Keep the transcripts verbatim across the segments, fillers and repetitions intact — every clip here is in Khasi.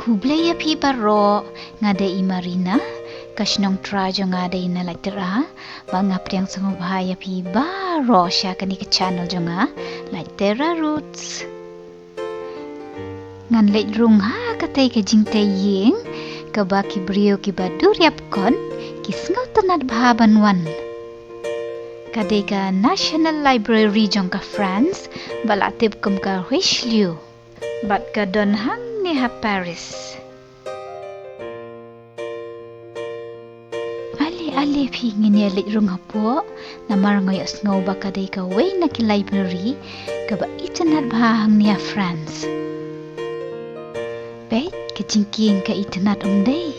Khublei ïa phi baroh, nga dei i Marina, ka shnong Trai jong nga dei na Laityra, bad nga pdiang sngewbha ïa phi baroh sha kane ka channel jong nga, Laityra Roots. Ngan leit rung ha katei ka jingtei ïing, kaba ki briew kiba duriap kot, ki sngewtynnat bha ban wan. Ka dei ka National Library jong ka France, ba la tip kum ka Richelieu. Bad ka don hangne ha Paris. Ale, ale phi, ngin ïa leit rung hapoh, namar nga ïohsngew ba ka dei kawei na ki library kaba itynnat bha hangne ha France. Peit, ka jingkieng ka itynnat um dei.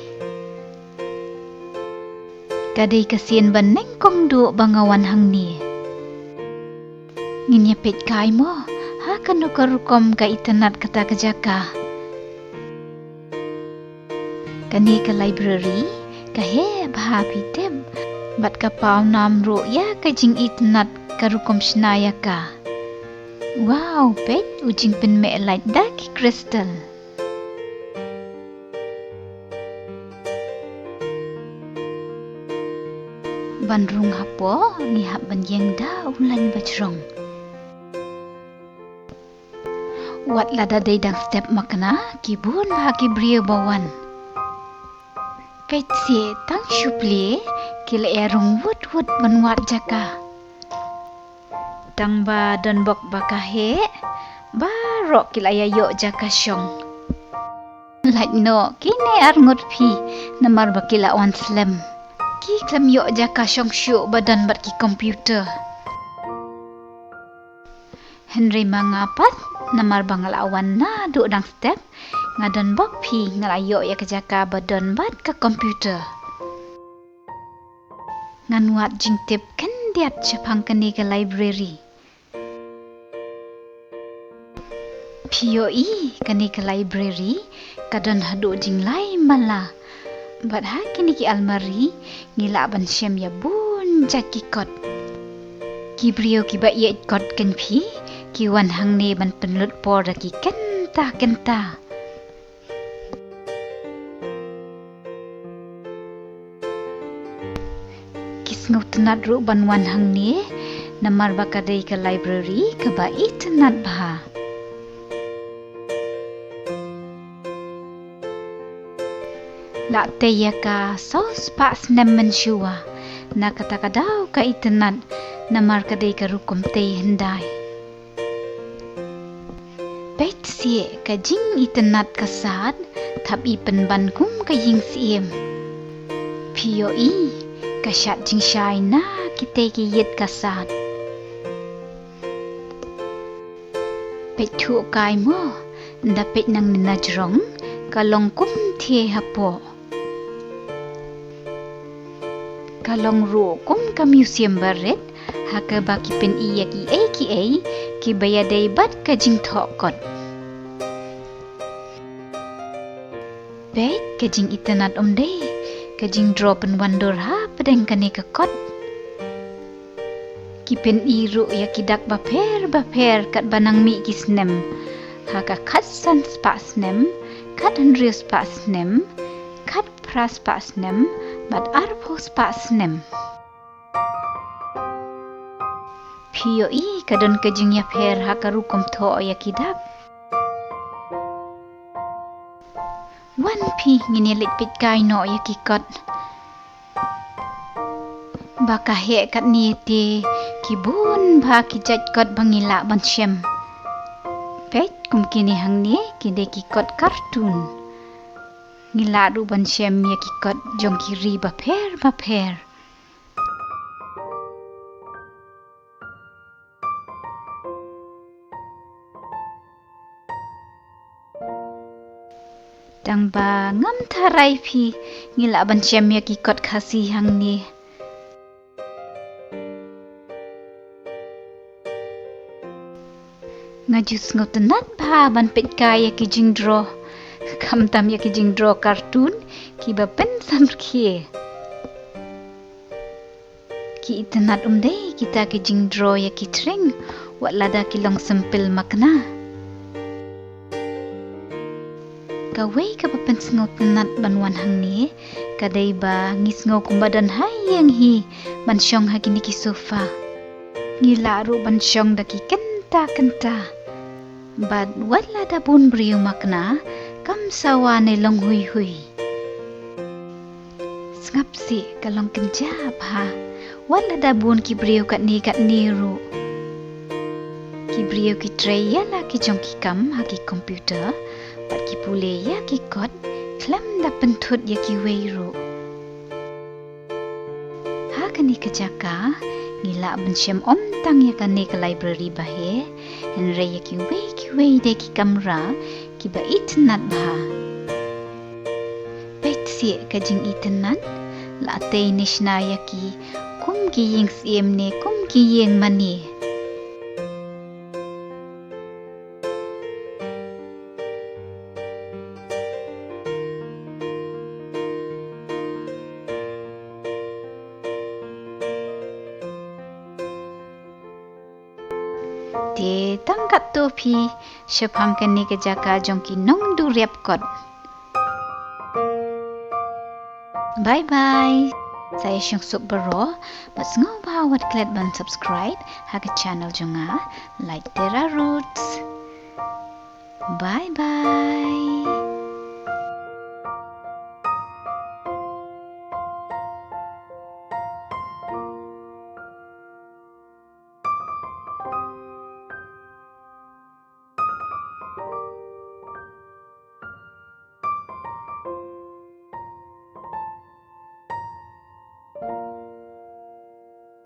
Ka dei ka sien ba nyngkong duh ba nga wan hangne. Ngin ïa peit kai mo, ha kano ka rukom ka itynnat kata ka jaka. Kane ka library ka heh bha phi tip, bad ka paw nam ruh ïa ka jingitynnat ka rukom shna ïa ka. Wow, peit u jingpynmeh light da ki crystal. Ban rung hapoh, ngi hap ban ïeng da u lain bajrong. Wat lada dei dang step makna, ki bun bha ki briew ba wan. Peit shi tang shu plie, ki la ïa rung wut wut ban wad jaka. Tang ba don bok ba ka heh, baroh ki la ïa ïoh jaka shong. Lait noh, kine arngut phi, namar ba ki la wan slem. Ki khlem ïoh jaka shong shuh ba don bad ki computer. Hynrei ma nga pat, namar ba nga la wan naduh dang step, nga don bok phi nga la ïoh ïa ka jaka ba don bad ka computer. Ngan wad jingtip khyndiat shaphang kane ka library. Phi ïohi kane ka library ka don haduh jinglai mala. Bad ha kine ki almari ngi lah ban shem ïa bun jait ki kot. Ki briew kiba ïeit kot kein phi ki wan hangne ban pynlut por da ki kynta kynta. Ki sngewtynnat ruh ban wan hangne, namar ba ka dei ka library kaba itynnat bha. La tei ïa ka saw spah snem mynshuwa, na kata ka daw ka itynnat, namar ka dei ka rukom tei hyndai. Peit shi ka jingitynnat ka sad, thap i pynban kum ka ïing syiem. Phi ïohi, ka shad jingshai na kitei ki ïit ka sad. Peit thuh kai mo, nda peit nangne na jrong, ka long kumthie hapoh. Ka long ruh kum ka museum barit, ha kaba ki pyni ïa kiei kiei, kiba ïadei bad ka jingthoh kot. Peit ka jingitynnat um dei, ka jingdro pynwandur hapdeng kane ka kot. Ki pyni ruh ïa ki dak bapher bapher katba nang mih ki snem. Ha ka khatsan spah snem, khathynriew spah snem, khatphra spah snem, bad arphew spah snem. Phi ïohi ka don ka jingïapher ha ka rukom thoh ïa ki dak. Wan phi ngin ïa leit peit kai noh ïa ki kot. Ba ka heh katne te ki bun bha ki jait kot ba ngi lah ban shem. Peit kum kine hangne ki dei ki kot cartoon. Ngi lah ruh ban shem ïa ki kot jong ki ri bapher bapher. Tang ba ngam tharai phi ngi lah ban shem ïa ki kot Khasi hangne. Nga ju sngewtynnat bha ban peit kai ïa ki jingdro. Khamtam ïa ki jingdro cartoon kiba pynsamrkhie. Ki itynnat um dei kita ki jingdro ïa ki tring, wat lada ki long simple makna. Kawei kaba pynsngewtynnat ban wan hangne ka dei ba ngi sngew kumba don ha ïing hi ban shong ha kine ki sofa. Ngi lah ruh ban shong da ki kynta kynta. Bad wat la da bun briew makna, kam sawa ne long hui hui. Sngap sih, ka long kynjah bha. Wat la da bun ki briew katne katne ruh. Ki briew ki trei ïa la ki jong ki kam ha ki computer, bad ki pule ïa ki kot, khlem da pynthut ïa kiwei ruh. Ha kane ka jaka, ngi lah ban shem ym tang ïa kane ka library ba heh, hynrei ïa kiwei kiwei de ki kamra kiba itynnat bha. Peit sih ka jingitynnat, la tei ne shna ïa ki kum ki ïing syiem ne kum ki ïing mane. Te tang katto phi shaphang kane ka jaka jong ki nongduriap kot. Bye bye. Sa ïa shong suk baroh, bad sngewbha wat klet ban subscribe ha ka channel jong nga, Light Terra Roots. Bye bye.